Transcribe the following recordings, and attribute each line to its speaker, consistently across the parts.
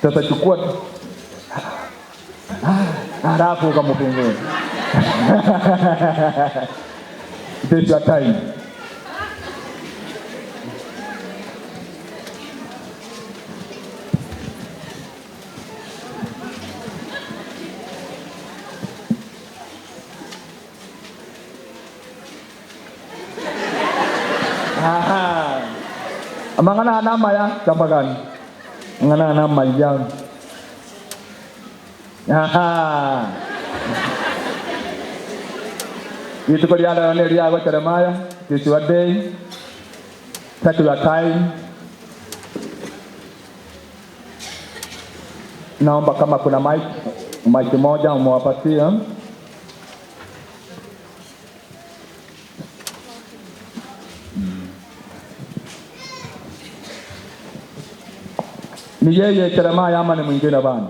Speaker 1: Sasa chukua halafu ukamfungue. It is your time. Aha. Amang'ana aya namaya, chambagani. Amang'ana aya namaya. Aha. Rituko ria rero neriago Jeremiah, it is your day. Take your time. Naomba kama kuna mic, mic moja umewapatia. Ni yeye Jeremiah ama ni mwingine bana?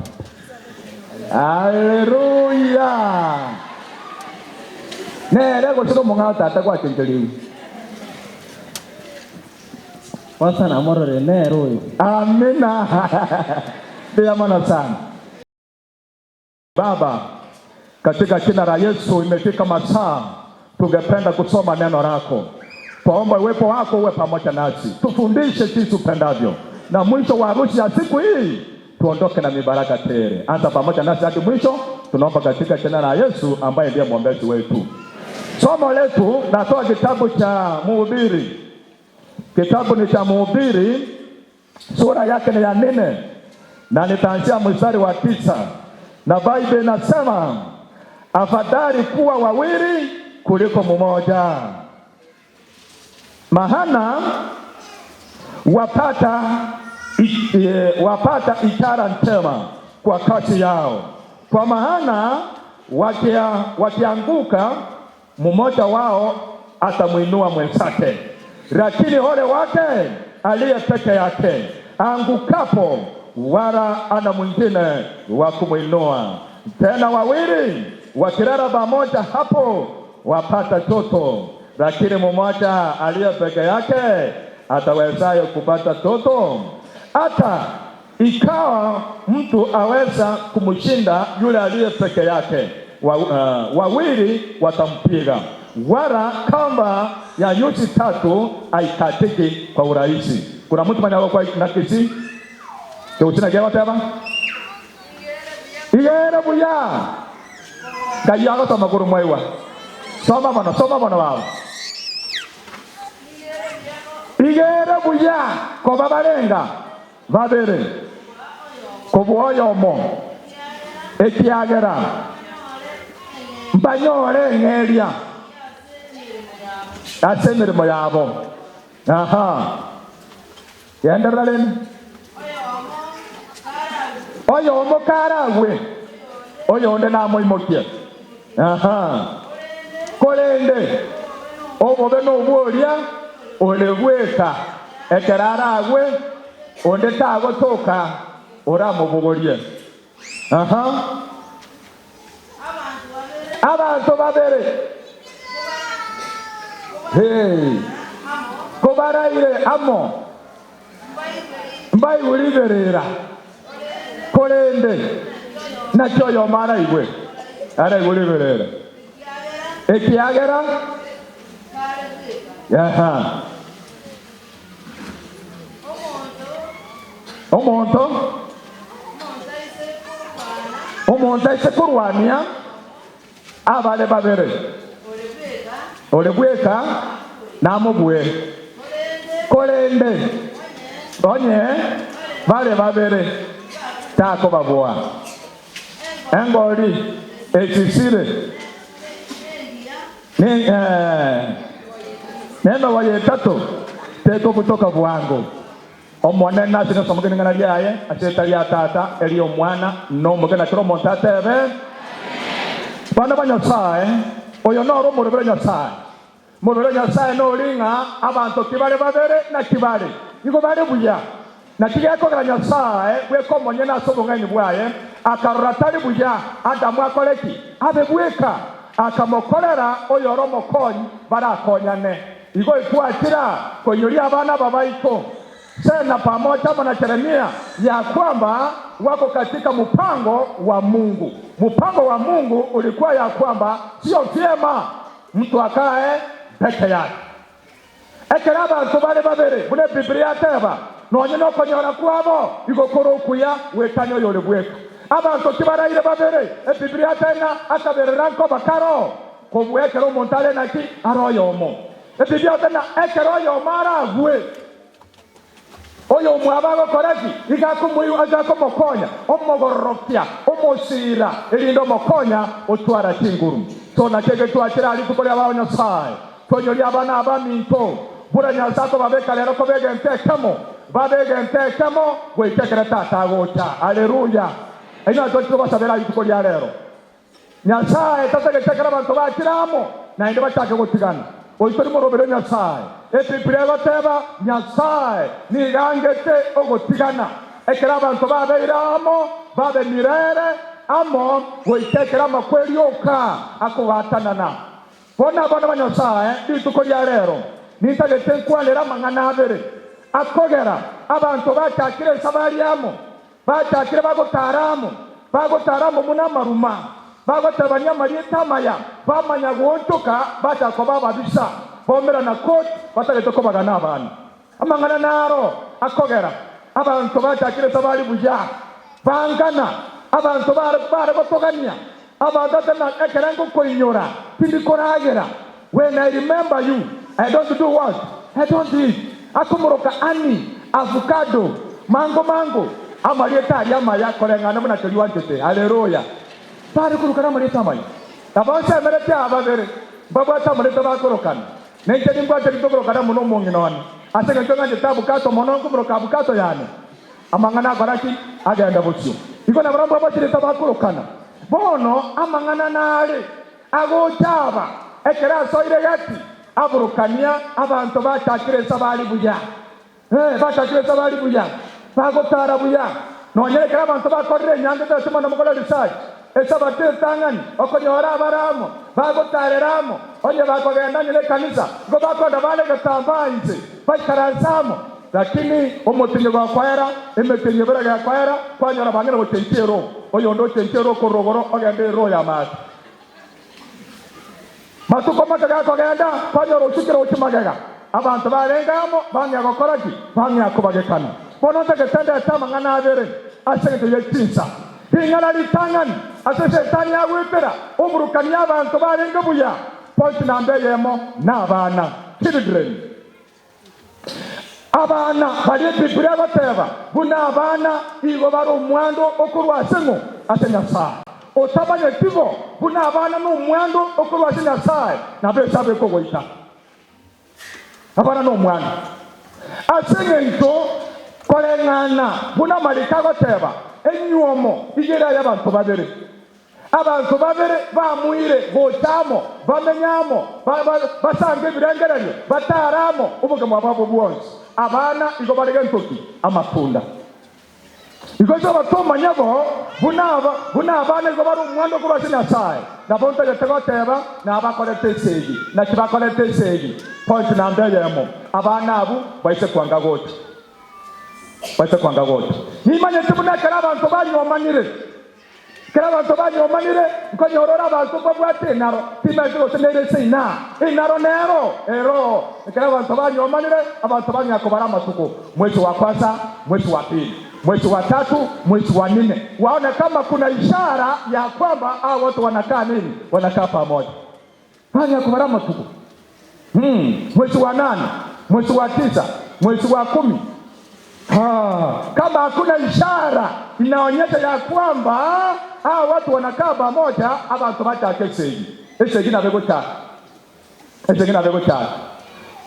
Speaker 1: Haleluya! Nere gose nomong'ao tata gwachencherigwe.
Speaker 2: Pastor namorore nere oyo.
Speaker 1: Amina. Mbuya mono sana. Baba, katika jina la Yesu, imefika masaa tungependa kusoma neno lako. Twaomba uwepo wako uwe pamoja nasi, tufundishe jinsi upendavyo, na mwisho wa harusi ya siku hii tuondoke na mibaraka tele. Anza pamoja nasi hadi mwisho, tunaomba katika jina la Yesu ambaye ndiye mwombezi wetu. Somo letu natoa kitabu cha Mhubiri, kitabu ni cha Mhubiri sura yake ni ya nne na nitaanzia mstari wa tisa na Bible inasema afadhali kuwa wawili kuliko mmoja, mahana wapata, e, wapata ishara njema kwa kazi yao, kwa maana wakia, wakianguka mmoja wao atamwinua mwenzake, lakini ole wake aliye peke yake angukapo, wala ana mwingine wa kumwinua. Tena wawili wakilala pamoja hapo wapata joto, lakini mmoja aliye peke yake atawezaye kupata joto? Hata ikawa mtu aweza kumshinda yule aliye peke yake, wa, uh, wawili watampiga, wala kamba ya nyuzi tatu haikatiki kwa urahisi. Kuna mtu mwenye kwa na kisi keusina gewa teba igere buya ngai agosoma kuru mwaiwa soma mono soma mono baba igere buya koba barenga babere kobua oyomo ekiagera mbanyore eng'eria ase emeremo yabo. Aha. Genderera rende. Oyomo karagwe, oyonde namoimokie. Aha. Korende obobe nobworia ore bweka, ekero aragwe, onde tagotoka oramobogorie. Aha. Abanto babere hey, kobaraire amo mbaigwe riberera, korende naki oyomo araigwe araigwe riberera, ekiagera aha Omonto omonto aise korwania abare babere, ore bweka namobue, korende onye bare babere takobabua. Engori esisire nemeboyo etato tekobutoka bwango. Omonene ase nesomo ring'ana riaye, ase erieta ria Tata, eri'Omwana, na Omoika, na kera omonto atebe, Bana ba Nyasae, oyo noro omorobere o Nyasae. Omorobere o Nyasae nori ng'a abanto kibare babere naki bare, nigo bare buya. Naki gekogera Nyasae bweka omonyene ase obong'aini bwaye, akarora tari buya Adamu akore ki? Abe bweka, akamokorera oyore omokonyi barakonyane. Igo ekwachira koinyoria abana aba baito. Sena pamoja amo na Jeremia ya kwamba wako katika mpango wa Mungu. Mpango wa Mungu ulikuwa ya kwamba sio vyema mtu akae peke yake. Ekero abanto bare babere, buna Ebibilia yateba, nonye nokonyora kwabo igo kore okuya goetania oyore bweka. Abanto tibaraire babere, Ebibilia yateba ng'a akaberera nkoba karo kobua ekero omonto are naki? Are oyomo. Ebibilia yateba ng'a ekero oyomo aragwe, Oyomwabo agokora ki? Iga akomoigwa, iga akomokonya, omogororokia, omosiira, erinde omokonya otwara chinguru. So nakio egetwachire aa rituko riabao Nyasae, Tonyoria abana abaminto, buna Nyasae akobabeka rero koba egento ekemo, babe egento ekemo goika ekero Tata agocha. Haleluya! Inwe atochire kobasabera aa rituko ria rero. Nyasae tatagete ekero abanto bachire amo naende bachake gotigana. Oito rimorobere Nyasae. Ebiblia egoteba, Nyasae nigo angete ogotigana. Ekero abanto babeire amo, babe mirere amo goika ekero amakweri oka akobaatanana. Bono abana ba Nyasae, rituko ria rero nintagete nkwanere amang'ana abere akogera abanto bachakire esabari amo. Bachakire bagotara amo, bagotara amo buna amaruma, bagotebania amarieta amaya, bamanya goonchoka, bachaka koba ababisa, baumerana koti, batagete kobagana abana. Amang'ana naro akogera abanto bachakire sabari buya, bangana, abanto bare bare gotogania, abanto ase na ekero ngokoinyora tindi koragera, when I remember you, I don't do what? I don't eat. Akomoroka Annie, avocado, mango mango, amarieta aria amaya koreng'ana buna keria oanchete. Haleluya! Bare korokana amarieta amaya. Nabo nsemeretie aba babere, mbabwate amarieta bakorokana. Nainche nimbwate ritokorokana mono omong'ina one, ase engencho ng'anchete abukato mono nkomoroka abukato yane. Amang'ana akora ki? Agenda bosio. Igo nabarabwo mbabachirete bakorokana. Bono amang'ana nare agocha aba, ekero asoire gati, aborokania abanto bachakire esabari buya. Ee, bachakire esabari buya, bagotara buya. Nonya ekero abanto bakorire enyangi tari mono mokore research, esabato etang'ani, okonyora abare amo, bagotarera amo, onye bakogenda onye nekanisa, igo bakonda bare egetambaa inse, baikaranse amo. Lakini omotenyo gokoera, emetenyo ebere gekoera, kwanyora bang'ina gochenchia ero, oyonde ochenchia ero okorwa rogoro ogende ero y'amache. Matuko make gakogenda, kwanyora osukire gochia magega. Abanto barenge amo bang'ea gokora ki? Bang'ea kobagekana. Bono ntagete ndete amang'ana abere ase engencho ye chinsa. Ring'ana ritang'ani ase Setani agwetera oburukania abanto barenge buya, point namba eyemo, nabana, children. Abana baria Ebibilia egoteba buna abana igo bare omwando okorwa ase ng'o? Ase Nyasae. Otamanyeti bo buna abana nomwando okorwa ase Nyasae, nabo esabu ekogoita. Abana nomwando. Ase eng'encho koreng'ana buna amariko agoteba, enyuomo iga ere ay'abanto babere. Abanto babere bamoire gocha amo, bamenye amo, basange ebirengererio, batare amo obogima bwabo bwonsi. Abana igo bare gento ki? Amatunda. Igo inche tomanye bo, buna buna abana igo bare omwando korwa ase Nyasae. Nabo ntagete goteba, nabakorete esegi. Naki bakorete esegi? Point namba eyemo, abana abwo baise kwanga gocha. Baise kwanga gocha. Nimanyete buna ekero abanto banyomanire, Ekero abanto banyomanire, nkonyora ore abanto mbabwate enaro, timanyeti gose nere ase inaa. Enaro nero ero. Ekero abanto banyomanire, abanto bang'ea kobara amatuko, mwezi wa kwanza, mwezi wa pili, mwezi wa tatu, mwezi wa nne, waone kama kuna ishara ya kwamba hawa watu wanakaa nini, wanakaa pamoja. Bang'ea kobara amatuko, hmm, mwezi wa nane, mwezi wa tisa, mwezi wa kumi. Ha, kama hakuna ishara inaonyesha ya kwamba hawa watu wanakaa pamoja, abanto bachake esegi. Esegi nabo egochaka, esegi nabo egochaka.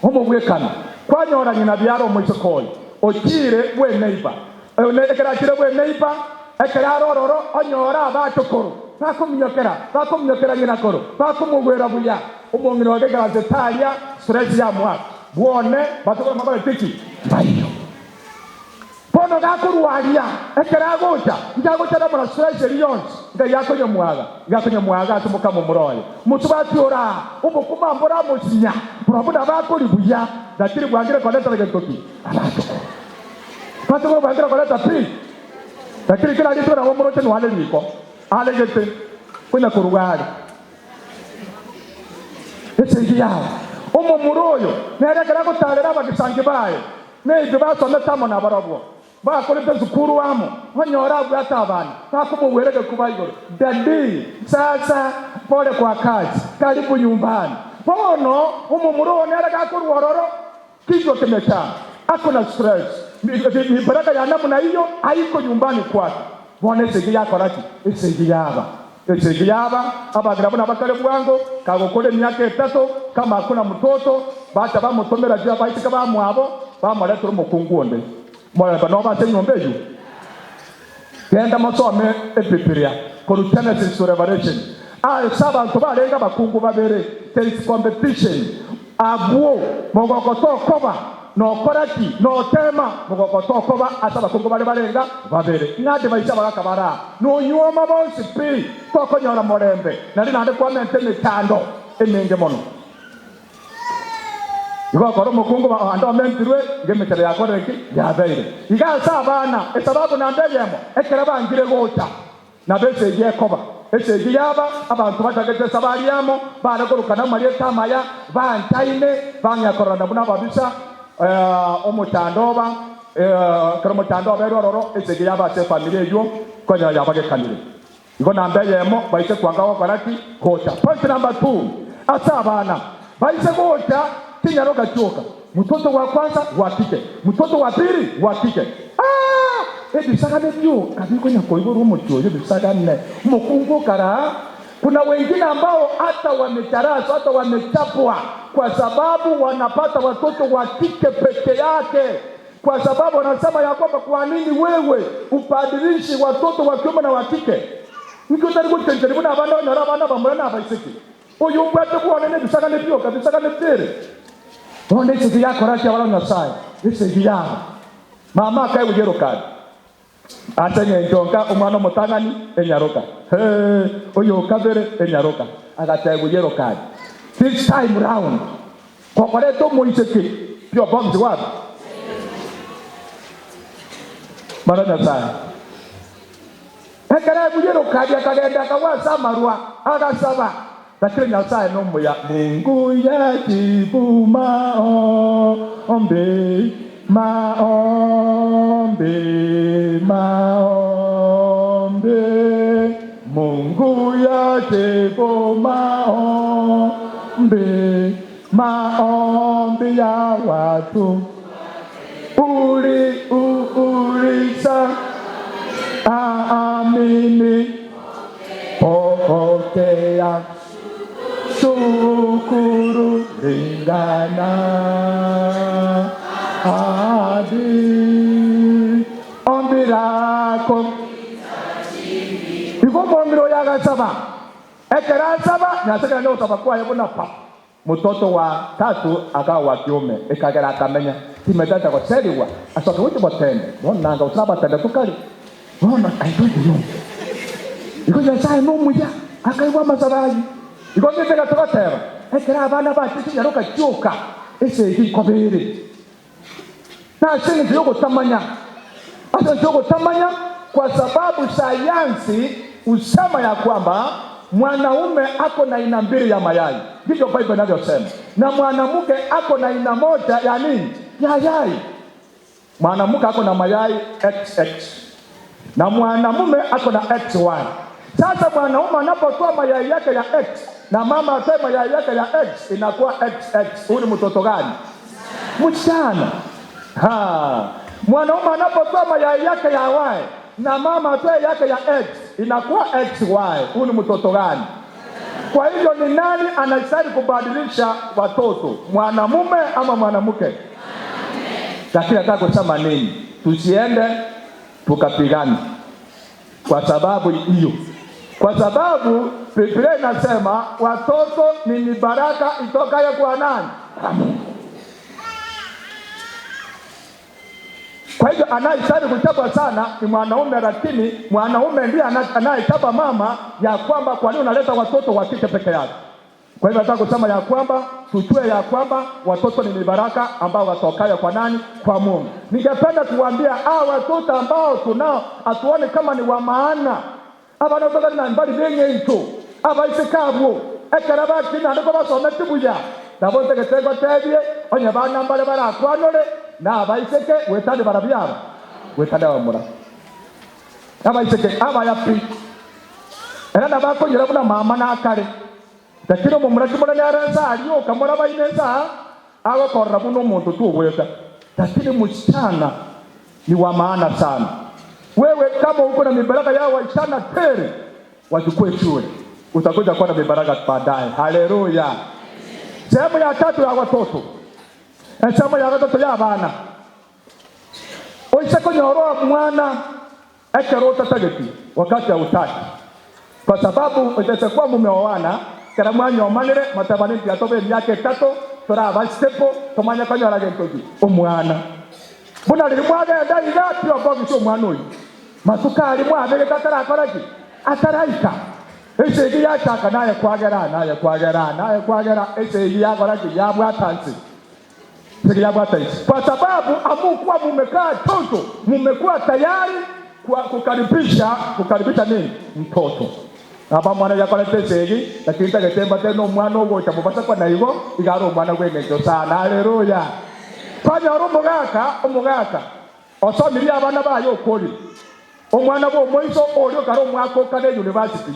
Speaker 1: Omobwekano, kwanyora ng'ina biara omoiseke oyo ochiire bw'eneiba, ekero achire bw'eneiba, ekero are ororo onyore abachokoro bakominyokera, bakominyokera ng'ina koro, bakomogwera buya. Omong'ina oyo agaikaransete aria, stress yamoaka, bwone bachokoro mbakorete ki? Mbaiyo. Bono gakorwa aria, ekero agocha, inche agocha namora stress eria yonsi, ngai akonyomwaga, iga akonyomwaga ase mokamomura oye. Mosubati ore aa, obokima mboramosinya, barabwo nabakoria buya, lakini bwangire koretera gento ki? Abachokoro. Twacha gobangera koreta pi, lakini kera rituko nabo omoroche noare riko, are gete, konya koruga are. Esegi yao. Omomura oyo nere ekero agotaarera abagesangi baye, na intwe basomete amo nabarabwo, bakorete esukuru amo, onyore abwate abana, bakomogwera egekuba igoro, Daddy, sasa pole kwa kazi, karibu nyumbani. Bono omomura oyo nere gakorwa ororo, kichwa kimechana, ako na stress, mibaraka ya namna hiyo haiko nyumbani kwake. Bono esegi yakora ki? Esegi yaba. Esegi yaba, abagera buna bakare bwango, kagokora emiaka etato, kama hakuna mtoto, bacha bamotomera juu abaiseke bamwabo, bamoretera omokungu onde. Morebe nobe ase enyomba eyio. Genda mosome Ebibilia korwa Genesis to Revelation. Ase abanto barenge abakungu babere, there is competition. Abwo mogoko tokoba nokora ki? Notema mogoko tokoba ase abakungu bare barenga babere. Ng'a advice abagaka baraa nonyuoma bonsi pi tokonyora morembe nari naende kwamenta emechando emenge mono. Igo okora omokungu ande omentirwe, igo emechando yakorire ki? Yabeire. Iga ase abana, esababu namba eyemo, ekero bangire gocha, nabo esegi ekoba. Esegi yaba, abanto bachagete esabari amo, bare korokana amarieta amaya, banchaine, bang'ea kororana buna ababisa, omochando oba, ekero omochando obeire ororo, esegi yaba ase efamiri eyio, konyora yabagekanire. Igo namba eyemo, baise kwanga gokora ki? Gocha. Point number two, ase abana, baise gocha chinyaroka chioka, mtoto wa kwanza wa kike, mtoto wa pili wa kike. Aah! Ebisagane bioka bikonya koiborwa omochie oyo ebisagane, omokungu okaraa. Kuna wengine ambao hata wamecharaswa hata wamechapwa kwa sababu wanapata watoto wa kike peke yake. Kwa sababu anasema ya kwamba kwa nini wewe ubadilishi watoto wa kiume na wa kike? Inki otari gochenchani buna abande onyore abana abamura na abaiseke? Oyo obwate bwone nebisagane bioka, bisagane tere. Bono esegi yakora ase abana ba Nyasae, esegi yabo. Mama akaegwa Yerokadi ase eng'encho nka omwana omotang'ani enyaroka, hee, oyo okabere enyaroka, agategwa Yerokadi. This time round, Gokoreta omoiseke pi obonsi wapi? Mara Nyasae. Ekero aigure erokari akagenda akagwa ase amarwa, agasaba. Lakini Nyasae nomuya. Mungu yajibu maombi, maombi, maombi. Mungu yajibu maombi, maombi ya watu. Uli uliza aamini, pokea shukuru lingana ahadi ombi lako. Igo omong'ina oyo agasaba, ekero asaba, Nyasae akagenda ogosaba kwaye buna pa. Mototo wa tatu akaba wa kiume, ekagera akamenya, timetacha goserigwa asoke gochia botende, bono nanga gose nabatende tokare, bono I don't know. Igo Nyasae nomuya, akaigwa amasabo ayio. Igo ng'ete togoteba, ekero abana bachia chinyaroka chioka, esegi nkoba ere. Nase engencho y'ogotamanya, ase engencho y'ogotamanya, kwa sababu sayansi husema ya kwamba mwanaume ako na aina mbili ya mayai, ndivyo Bible inavyosema, na mwanamke ako na aina moja ya nini? Ya yai. Mwanamke ako na mayai XX na mwanamume ako na XY. Sasa mwanaume anapotoa mayai yake ya X na mama atoe mayai yake ya X, inakuwa XX. Huyu ni mtoto gani? Msichana. Ha. Mwanaume anapotoa mayai yake ya Y na mama atoe yake ya X, inakuwa XY. Huyu ni mtoto gani? Kwa hivyo ni nani anastahili kubadilisha watoto, mwanamume ama mwanamke? Lakini nataka kusema nini? Tusiende tukapigana kwa sababu hiyo, kwa sababu Biblia inasema watoto ni mibaraka itokayo kwa nani? Kwa Mungu. Kwa hivyo anayestahili kuchapa sana ni mwanaume, lakini mwanaume ndiye anayechapa mama ya kwamba kwa nini unaleta watoto wa kike peke yake. Kwa hivyo nataka kusema ya kwamba tujue ya kwamba watoto ni mibaraka ambao watokayo kwa nani? Kwa Mungu. Ningependa kuwaambia hao watoto ambao tunao hatuone kama ni wa maana. Abana batari na mbari b'eng'encho, abaiseke abwo, ekero bakina naende kobasometi buya, nabo ntagete ngotebie, onye bana mbare barakwanore na abaiseke, goetania barabwo aba, goetania abamura. Abaiseke abaya pi, ere nabo akonyora buna mama nakare. Lakini omomura kimonene are ense aria okamoraba ime ense aa, agokorora buna omonto togweta. Lakini msichana ni wa maana sana. Wewe kama uko na mibaraka ya wasichana tele, wachukue shule, utakuja kuwa na mibaraka baadaye. Haleluya! Sehemu ya tatu ya watoto, ensemo ya gatato ya abana, oise konyora omwana Ekero otatageti, wakati hautaki, kwa sababu otaisa kuba mumeoana, ekero mwanyomanire, motabane mbuya tobe emiaka etato, toraba stable, tomanye konyora gento ki? Omwana. Buna riria mwagenda iga, tiokobisa omwana oyio. Masuko aria mwabegete atarakora ki? Ataraika. Esegi yachaka naye kwagera, naye kwagera, naye kwagera, esegi yakora ki? Yabwata nse. Yabwata isi. Kwa sababu amukuwa mumekaa chonjo, mumekuwa tayari kwa kukaribisha kukaribisha nini mtoto aba mwana yakorete esegi lakini ntagete mbate na omwana ogocha mobasa kwana igo iga are omwana bw'engencho sana haleluya kwanyora omogaka omogaka osomirie abana baye okorire omwana bwa omoiso oria okare omwaka okane university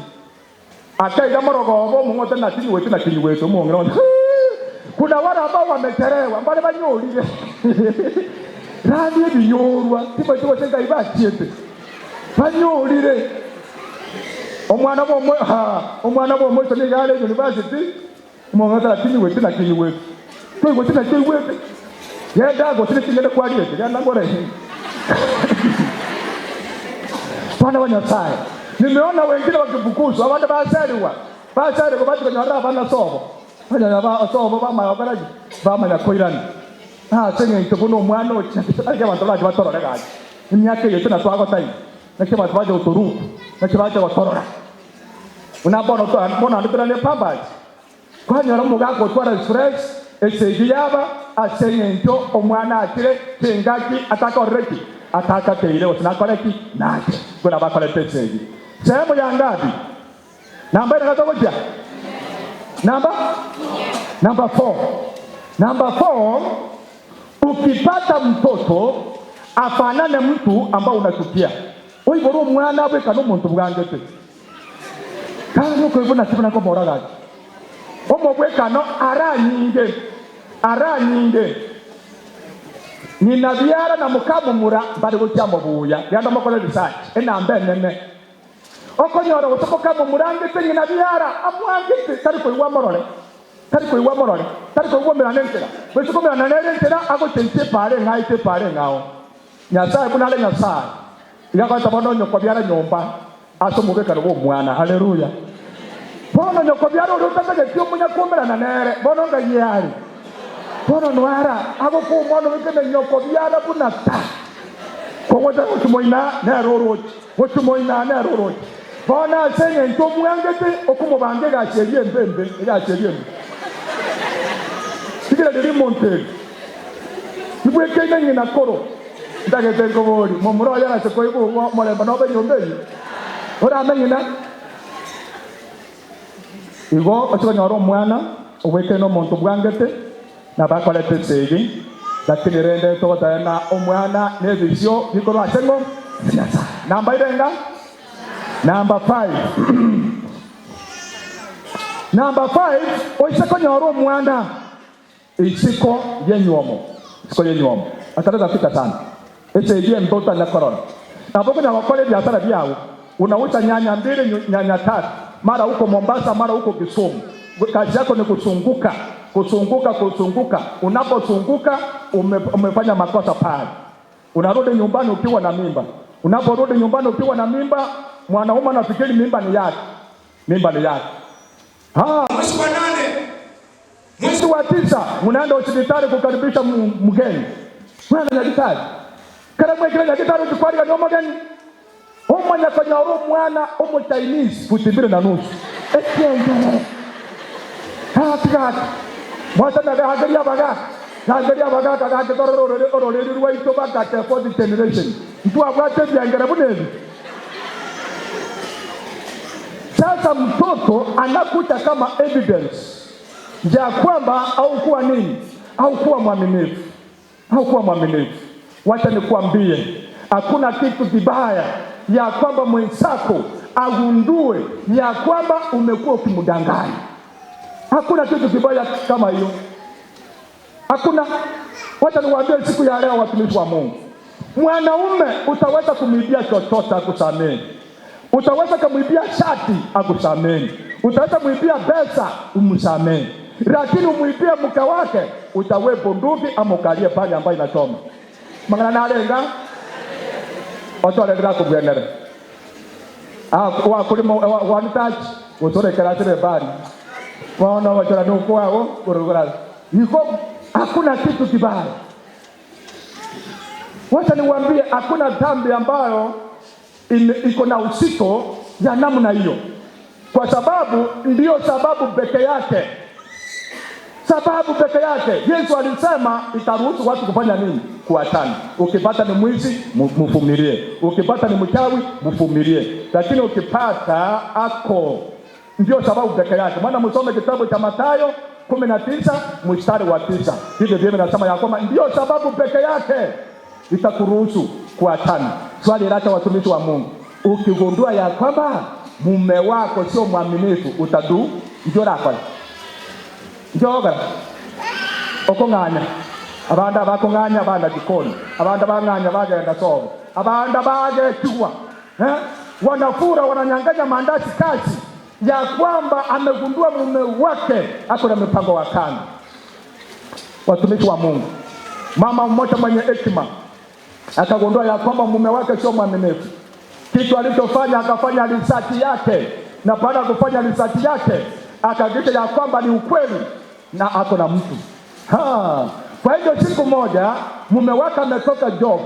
Speaker 1: Akaiga morogoba omong'ote na tinyigweti na tinyigweti omong'ina onde Kuna wale ambao wamechelewa mbare banyorire randi ebinyorwa timanyeti gose ngai bachiete banyorire omwana bw'omo ha omwana bw'omoiso nigo are university omong'ina tara tinyigweti na tinyigweti toigweti na toigwete genda gose neching'ende kwariete genda ngore Bana ba Nyasaye, nimeona wengine wakifukuzwa, abande baserigwa, baserigwa bachia konyorera abana sobo, banyora ba sobo bamanya gokora ki? Bamanya koirana. Ase eng'encho buna omwana ochia naki abanto barache batorore gaki, emiaka eye tuna twagotaina, naki abanto bacha gotoruka, naki bacha gotorora. Buna bono twa bono naende tore ne pampers, Kwanyora omogaka otwara stress esegi yaba ase eng'encho omwana achire chingaki atakorire ki? Atakateire gose nakore ki? Nache. Igo nabo akorete esegi. Sehemu ya ngapi? Namba ere gatogochia? Namba? Namba four. Namba four, ukipata mtoto afanane mtu ambao unachukia. Oibore omwana abwekane omonto bwangete. Kare okoigwa naki buna nkomora gaki, omogwekano aranyinge, aranyinge, ng'ina biara na mokamomura mbare gochia mobuya. Genda mokore research, enamba enene. Okonyora gose mokamomura angete ng'ina biara, amwangete, tari koigwa amorore, tari koigwa amorore, tari koigwa omerane enchera. Gose komerana nere enchera, agocha inse epaara eng'ao inse epaara eng'ao. Nyasae buna are Nyasae, iga agoeta bono onyokobiara nyomba ase omobwekano bw'Omwana. Haleluya! Bono nyokobiara oria otatageti omonyakomerana nere, bono ngai are? Bono nwara agokoa omwana obekene nyokobiara buna ta. Kogocha gochia moina nere oroche, gochia moina nere oroche. Bono ase engencho omwangete okomobanga egasi eria embe embe, egasi eria embe. Rigereria rimonto eri. Tibwekaine ng'ina koro. Ntagete nkoborie, momura oye arase koigwa obwo omorembe nobe enyomba eyio? Orame ng'ina. Igo oche konyora omwana obwekaine omonto bwangete, nabo akorete esegi, lakini rende togoteba ng'a omwana nebisio bikorwa ase ng'o? Ase Nyasae. Namba irenga? Number five. Number five, oise konyora omwana Isiko y'enyuomo, isiko y'enyuomo, atareta fika sana, esegi embe otanya korora. Nabo okonyara gokora ebiasara biao, unauza nyanya mbili, nyanya tatu, mara uko Mombasa, mara uko Kisumu. Kazi yako ni kusunguka, kusunguka, kusunguka. Unaposunguka ume, umefanya makosa pale. Unarudi nyumbani ukiwa na mimba. Unaporudi nyumbani ukiwa na mimba, mwanaume anafikiri mimba ni yake, mimba ni yake. Ha.
Speaker 3: Mwezi wa nane
Speaker 1: Mwezi wa tisa munaenda hospitali kukaribisha mgeni. Mwenda nyagitari. Kera mwekire nyagitari ochikwariga omogeni. Omanya konyora omwana omo Chinese futi mbili na nusu. Ekiengere. Gaki gaki, mwachana rangeria abagaka, rangeria abagaka gaki torore orore ororeri rwaito baka the fourth generation. Ntwabwate ebiangera buna ebi. Sasa mtoto anakuja kama evidence ya kwamba haukuwa nini? Haukuwa mwaminifu. Haukuwa mwaminifu. Wacha nikuambie, hakuna kitu kibaya ya kwamba mwenzako agundue ya kwamba umekuwa ukimdanganya. Hakuna kitu kibaya kama hiyo, hakuna. Wacha niwaambie siku ya leo, watumishi wa Mungu, mwanaume utaweza kumwibia chochote akusamehe, utaweza kumwibia shati akusamehe, utaweza kumwibia pesa umsamehe, lakini umwibie mke wake utawe bunduki ama ukalie pale ambayo inachoma mang'ana narenga otwarerera kubwenere wakurima one touch gucorekera atire bari waona wachora nukwao kurugura iko hakuna kitu kibaya. Wacha niwaambie, hakuna dhambi ambayo iko na uzito ya namna hiyo, kwa sababu ndiyo sababu peke yake, sababu peke yake. Yesu alisema itaruhusu watu kufanya nini? Kuachana. Ukipata ni mwizi, mvumilie. Ukipata ni mchawi, mvumilie, lakini ukipata ako ndio sababu peke yake. Maana msome kitabu cha Mathayo 19 mstari wa 9. Hivyo ndivyo nasema ya kwamba ndio sababu peke yake itakuruhusu kuachana. Swali lacha watumishi wa Mungu, ukigundua ya kwamba mume wako sio mwaminifu, utadu njo rakora njoga okong'anya abanda bakong'anya abanda jikoni abanda bang'anya bagenda sobo abanda bagechigwa eh? Wanafura wananyang'anya mandazi kazi ya kwamba amegundua mume wake ako na mipango wa kando. Watumishi wa Mungu, mama mmoja mwenye hekima akagundua ya kwamba mume wake sio mwaminifu. Kitu alichofanya akafanya research yake, na baada ya kufanya research yake akahakikisha ya kwamba ni ukweli na ako na mtu ha. Kwa hivyo siku moja mume wake ametoka job,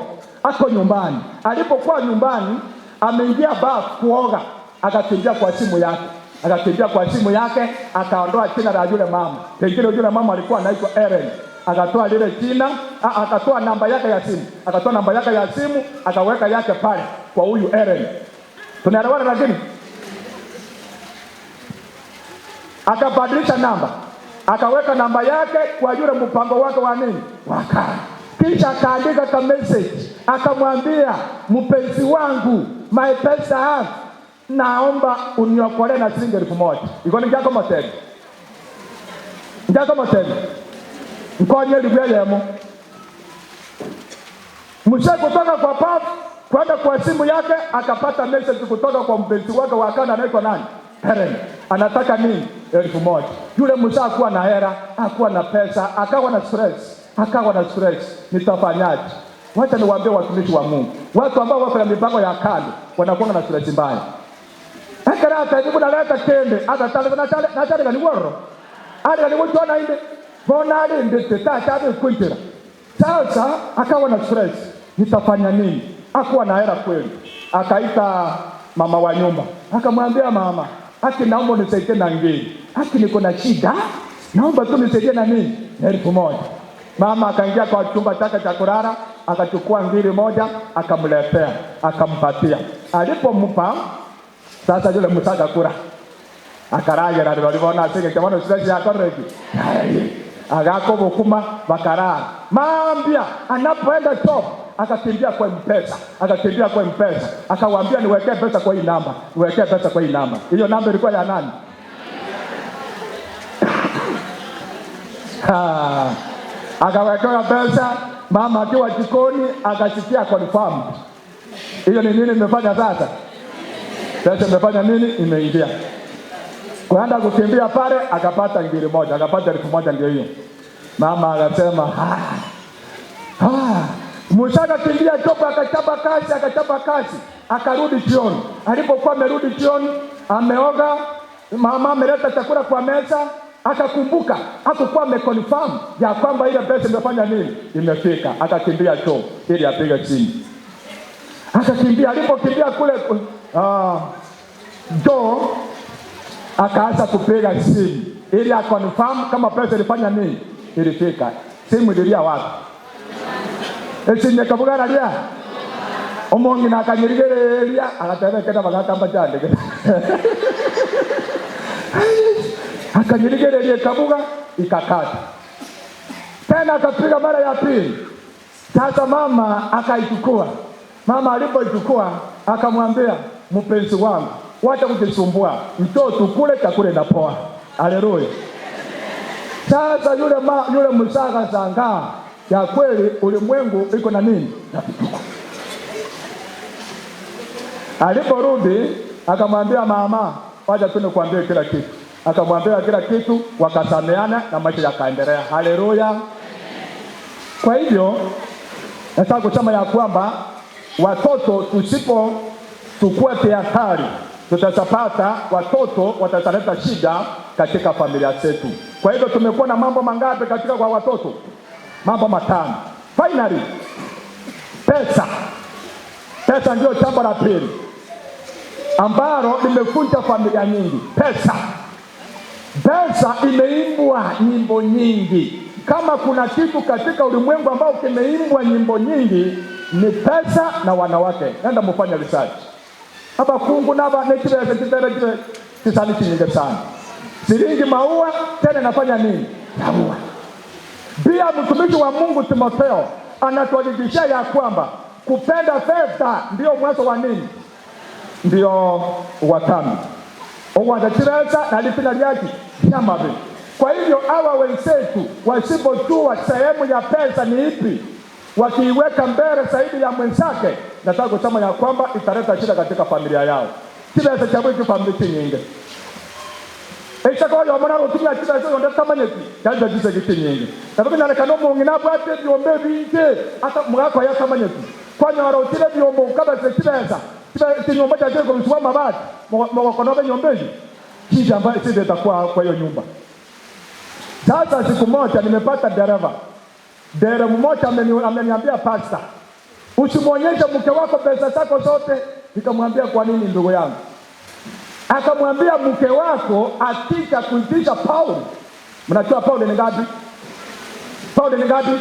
Speaker 1: ako nyumbani. Alipokuwa nyumbani, ameingia bafu kuoga, akakimbia kwa simu yake akakimbia kwa simu yake akaondoa jina la yule mama. Pengine yule mama alikuwa anaitwa Ellen. Akatoa lile jina, akatoa namba yake ya simu, akatoa namba yake ya simu akaweka yake pale kwa huyu Ellen. Tunaelewana? Lakini akabadilisha namba, akaweka namba yake kwa yule mpango wake wa nini wa kazi. Kisha akaandika ka message akamwambia, mpenzi wangu, my best half, naomba uniokolee na shilingi 1000. Iko ni njako motego njako motego nkonye libya yemo mshe kutoka kwa pafu kwenda kwa simu yake, akapata message kutoka kwa mpenzi wake wa kanda anaitwa nani? Helen. Anataka nini? 1000. Yule mshe hakuwa na hela, hakuwa na pesa, akawa na stress, akawa na stress. Nitafanyaje? Wacha niwaambie watumishi wa Mungu, watu ambao wako na mipango ya kando wanakuwa na stress mbaya. Ekera atajibu na leta kende, atatale na chale na chale ni woro. Ali ni wotona inde. Bona ali inde teta chabe kuntira. Sasa akawa na stress, nitafanya nini? Hakuwa na hela kweli. Akaita mama wa nyumba, akamwambia mama, haki naomba unisaidie na ngiri, haki niko na shida, naomba tu nisaidie na nini, na 1000. Mama akaingia kwa chumba chake cha kulala, akachukua ngiri moja, akamletea, akampatia. Alipompa sasa, yule msaka kura akaragera walivona asige kimono stress ya koreki agakobokuma bakarara. Maambia anapoenda top akakimbia kwa mpesa, akakimbia kwa mpesa, akawaambia niwekee pesa kwa hii namba, niwekee pesa kwa hii namba. Hiyo namba ilikuwa ya nani? Ha. Akawekewa pesa, mama akiwa jikoni akasikia confirmed. Hiyo ni nini nimefanya sasa? Pesa imefanya nini? Imeingia. Kwenda kukimbia pale akapata ngiri moja, akapata 1000 ndio hiyo. Mama akasema, ah. Ah. Musa akakimbia chopo akachapa kazi, akachapa kazi, akarudi jioni. Alipokuwa amerudi jioni, ameoga, mama ameleta chakula kwa meza, akakumbuka hakukuwa ameconfirm ya kwamba ile pesa imefanya nini, imefika. Akakimbia choo ili apige chini, akakimbia. Alipokimbia kule choo, akaanza kupiga simu. Ili aconfirm kama pesa ilifanya nini? Ilifika. Simu ililia wapi? Esimi ekabuga raria. Omong'ina akanyerigereria agateba ekero abagaka mbachandegete. Akanyerigereria ekabuga ikakata. Tena akapiga mara ya pili. Sasa mama akaichukua. Mama alipoichukua akamwambia, mpenzi wangu, wacha kujisumbua, njoo tukule chakula inapoa. Haleluya. Sasa yule ma, yule mzee akashangaa, ya kweli ulimwengu iko na nini na vituko. Aliporudi akamwambia mama, wacha tu nikwambie kila kitu. Akamwambia kila kitu, wakasameana na maisha yakaendelea. Haleluya. Kwa hivyo nataka kusema ya kwamba watoto tusipo tukue tahadhari, tutapata watoto watataleta shida katika familia zetu. Kwa hivyo tumekuwa na mambo mangapi katika kwa watoto? Mambo matano. Finally, pesa. Pesa ndio jambo la pili ambalo limevunja familia nyingi. Pesa. Pesa imeimbwa nyimbo nyingi. Kama kuna kitu katika ulimwengu ambao kimeimbwa nyimbo nyingi ni pesa na wanawake. Nenda mufanye research. Abakungu naba nechibesa chibere chibe chisani chinyingi sana. Siringi maua tena nafanya nini? Maua. Pia mtumishi wa Mungu Timotheo anatuhakikishia ya kwamba kupenda fedha ndio mwanzo wa nini? Ndio wa dhambi. Ogwanja chibesa na lipina lyaki lyamabi. Kwa hivyo hawa wenzetu wasipojua sehemu ya pesa ni ipi, wakiiweka mbele zaidi ya mwenzake, nataka kusema ya kwamba italeta shida katika familia yao. Chibesa cha bwiki familia chinyingi ekisaka yomona gotumia chibesa yonde tamanyeti kyanja chisegi chinyingi nabo binyarekana omong'ina abwate ebyombo ebinge ata mugaka oyo atamanyeti kwanyora otire ebyombo okabesa chibesa chinyomba chachire korusibwa amabati mogokona obe enyomba eyo shida ambayo shida itakuwa kwa hiyo nyumba. Sasa siku moja nimepata dereva, dereva mmoja ameniambia pastor, usimwonyeshe mke wako pesa zako zote. Nikamwambia kwa nini ndugu yangu? Akamwambia mke wako akija kuitisha pauni, mnajua pauni ni ngapi? Pauni ni ngapi?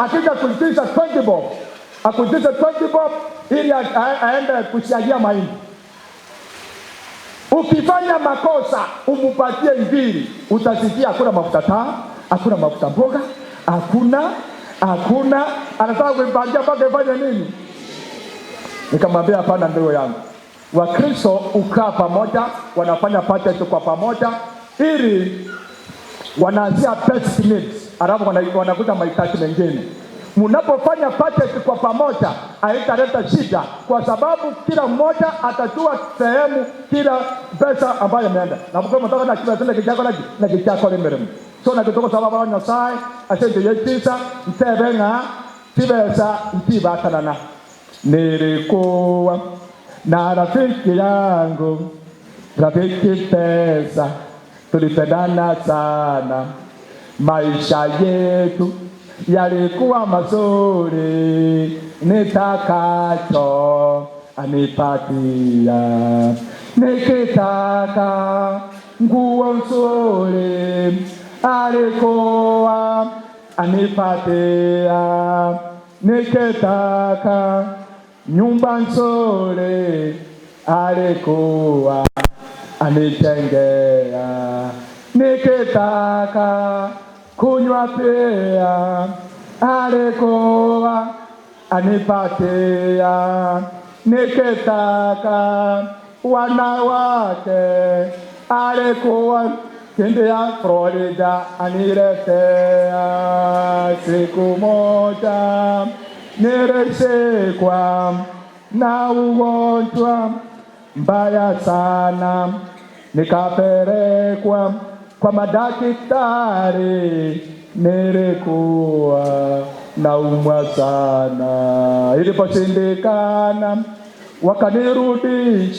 Speaker 1: Akija kuitisha 20 bob, akuitisha 20 bob ili aende kusiagia mahindi. Ukifanya makosa umupatie ngiri, utasikia hakuna mafuta taa, hakuna mafuta mboga, hakuna hakuna. Anataka kuipangia mpaka ifanye nini? Nikamwambia hapana, ndugu yangu, Wakristo ukaa pamoja, wanafanya budget kwa pamoja, ili wanaanzia basic needs, alafu wanakuja mahitaji mengine. Mnapofanya budget kwa pamoja haitaleta shida, kwa sababu kila mmoja atajua sehemu kila pesa ambayo imeenda. Na mko mtaka na kila tena kijako na na kijako lemerem. So na kitoko sababu wa Nyasaye asente yetisa ntebe nga tibesa ntibatanana. Nilikuwa na rafiki yangu, rafiki pesa, tulipendana sana, maisha yetu yalikuwa mazuri, nitakacho anipatia, nikitaka nguo nzuri alikuwa anipatia, nikitaka nyumba nzuri alikuwa anijengea, nikitaka kunywa pia alikuwa anipatia, nikitaka wanawake alikuwa kimbia Florida aniletea. Siku moja nilishikwa na ugonjwa mbaya sana, nikapelekwa kwa madaktari, nilikuwa naumwa sana. Iliposhindikana wakanirudisha.